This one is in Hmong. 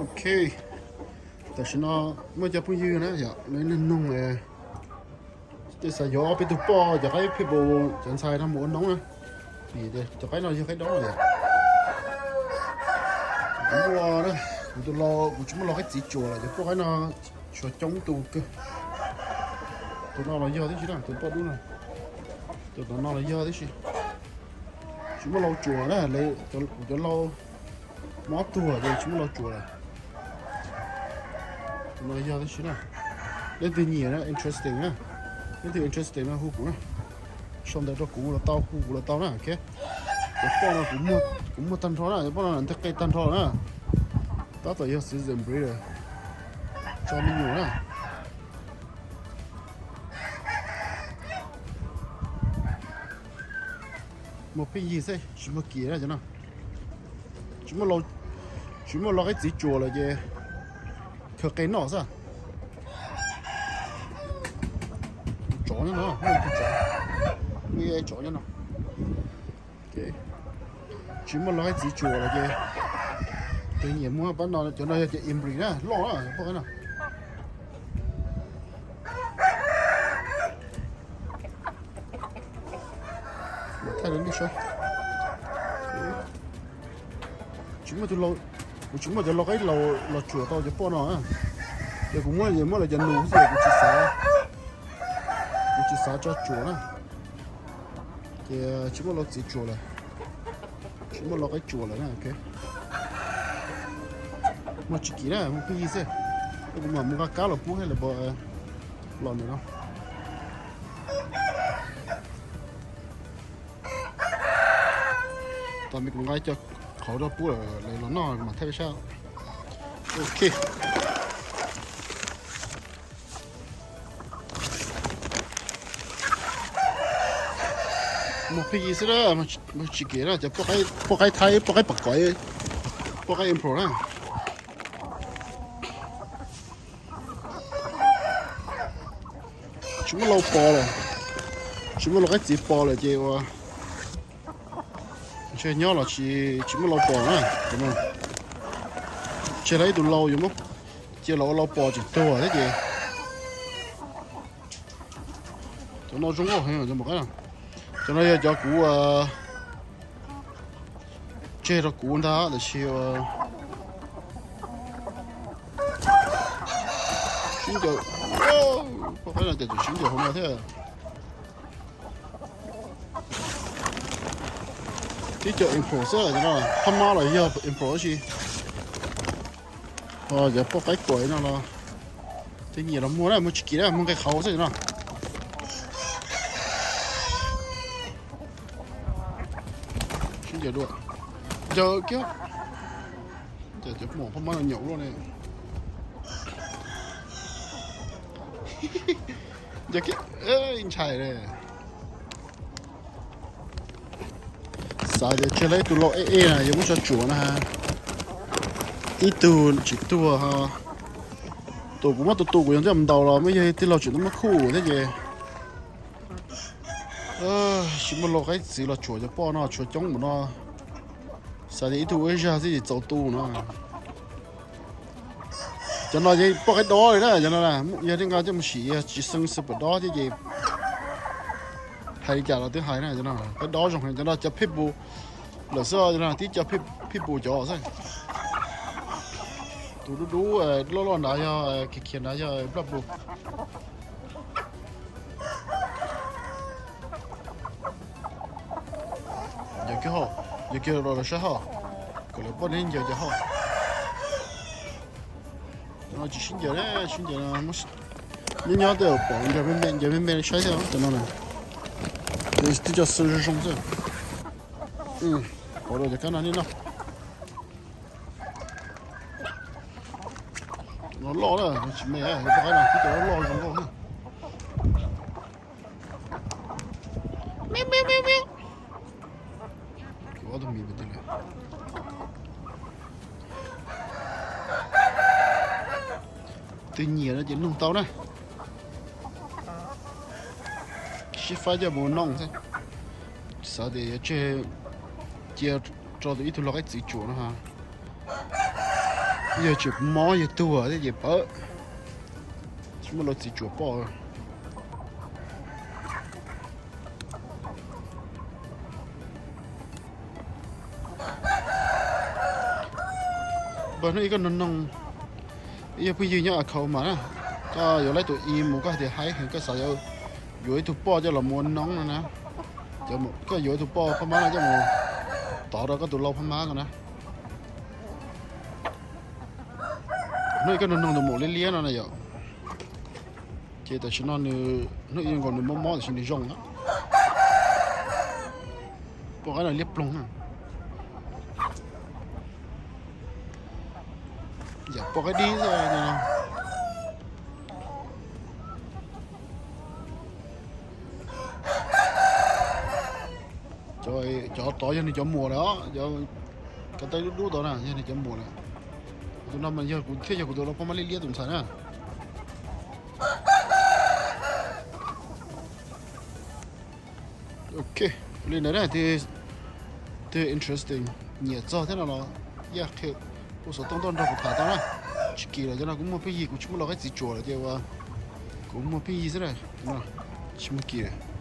Ok, tam sim no muaj cov phooj ywg na yom, lawv niaj noog, tej xav yuav peb tug poj cov qaib pit bull cov ntxhais no mus ua noob na, vim cov qaib no yog qaib dob lawm. Kuv muaj, kuv tus lau, kuv tsis muaj lau qaib txiv tsuas lawm, cov poj qaib no tshuav coob tus kawg. Tus no los yog tib si na, tus poj dub no, tus no los yog tib si. Tsis muaj lau tsuas na, kuv cov lau mob tuag ces tsis muaj lau tsuas lawm. Tus no yog tib si na. Leej twg nyiam na, interesting na, leej twg interesting no hu kuv na, sau ntawv rau kuv los tau, hu kuv los tau na, ok. Cov poj no kuv muaj tag nrho na, cov poj no nteg qe tag nrho na. Tab tom yog season breeder, tso me nyuam na. Muaj pheej yig xwb, tsis muaj kiv na cov no. Tsis muaj lau qaib txiv tsuas lawm ces khaws qe noj xwb. Tsov nyob no, muaj ib tug tsov, muaj ib tsov nyob no. Tsis muaj lau qaib txiv tsuas lawm ces tus nyiam muab pab no, cov no yog cov inbreed na, loj na, poj qaib no. Thaij lub saib. Tsis muaj tus lau, kuv tsis muaj cov lau qaib los tsuas tau cov poj no. Ces kuv muab, muab lawv cov nus xwb, kuv tsis xav, kuv tsis xav tso tsuas na. Ces tsis muaj lau txiv tsuas lawm, tsis muaj lau qaib tsuas lawm na, ok. Muaj tsis kiv na, muaj pheej yig xwb. Kuv mam mus nqa kab los pub thiab lawm, los ntawm no. Tos me kuv nqa cov qhauv rau pub lawm los noj mam thaij peb saib. Ok. Muaj pheej yig xwb na, muaj tsis kiv na, cov poj qaib thaib, poj qaib pom kov, poj qaib impro na. Tsis muaj lau pos lawm, tsis muaj lau qaib txiv pos lawm ces ua ntshe nyob los tsis, tsis muaj lau pos na. Tseg lawv ib tug lau yuav muab cia los ua lau pos tseem tuag thiab ces. Cov no zoo nkauj heev cov poj qaib no. Cov no yog cov kuv tseg rau kuv ntag tab sis sib ncaws, poj qaib no ces tseem sib ncaws hauv no thiab. Tib co impro xwb, cov no phab mab los yog impro tab sis. Ho cov poj qaib kuam no los tej nyiam los muag na, muag tsis kiv na, muag nqe qhauv xwb no. Sib ncaws dua, ncaws kiag. Cov mom phab mab no nyaum luaj ne. Ncaws kiag, ntshai li. Xav tias tseg lawv ib tug lau ej ej na yuav muab tso tsuas na ha. Ib tug tsis tuag ho. Tus kuv muab tus tus kuv yog ntej mus ntaus los muaj yog tij laug tseem tau muab khuj thiab ces tsis muaj lau qaib txiv los tsuas cov poj no tshuav coob npaum no. Xav tias ib tug ua ib zag xwb ces txaus tu no. Cov no yog poj qaib dob li na, cov no yog nej nqa coj mus sim yog tsis xeeb super dob thiab ces hais li cas los twb hais na, cov no qaib dob zoo heev, cov no cov pit bull lawm xwb, cov no tib co pit bull cov xwb. Tus dub dub loj loj nrad yog khiav khiav nrad yog black bull. Ncaws kiag hauj, ncaws kiag los saib hauj, kom lawv poj niam ncaws cov hauj. Cov no tsis sib ncaws, sib ncaws nyob nyob tej pom ncaws me me, ncaws me me saib thiab cov no na. Twb cov xwb zoo zoo xwb. Pom rau cov kab no nej noj. No loj na, tsis me, poj qaib no tib co loj zoo nkauj na. Kuv ob tug mis pem twg lawm? Twg nyiam no ces nug tau na. Sib faib coj mus noj xwb. Xav tias yuav tseg cia rau tus ib tug lau qaib txiv tsuas no ha. Yog tseem mob yog tuag thiab ces pawg, tsis muaj lub txiv tsuas poj. Npawg Hnub Ib, koj noog noog, yog phooj ywg nyob Akhau mas na, koj yuav laib tus i mus koj hais tias haib heev, koj xav yuav ib tug poj coj los mus ua noob no na, koj yuav ib tug poj phab mab no coj mus tov rau koj tus lau phab mab ko na. Hnub Ib, koj noog noog tus maum liab liab no na yom. Ces tam sim no nws, Hnub Ib nkaus nws mob mob tam sim nws zoo na. Poj qaib no liab ploog na. Yam poj qaib dib xwb no. Cov tod yog nws cov muam lawm os, cov ko taw dub dub tod na yog nws cov muam lawm. Tus no mas yog kuv thiaj yog kuv tus lau phab mab liab liab tus ntxhais na. Ok, li ntawd na, twg interesting, nyiam txog thiab no los yaj qhia kuv xov tooj tuaj nrog kuv tham tau na. Tsis kim lawm, cov no kuv muag pheej yig, kuv tsis muaj lau qaib txiv tsuas lawm ces ua kuv muag pheej yig xwb na, tsis muag kim lawm.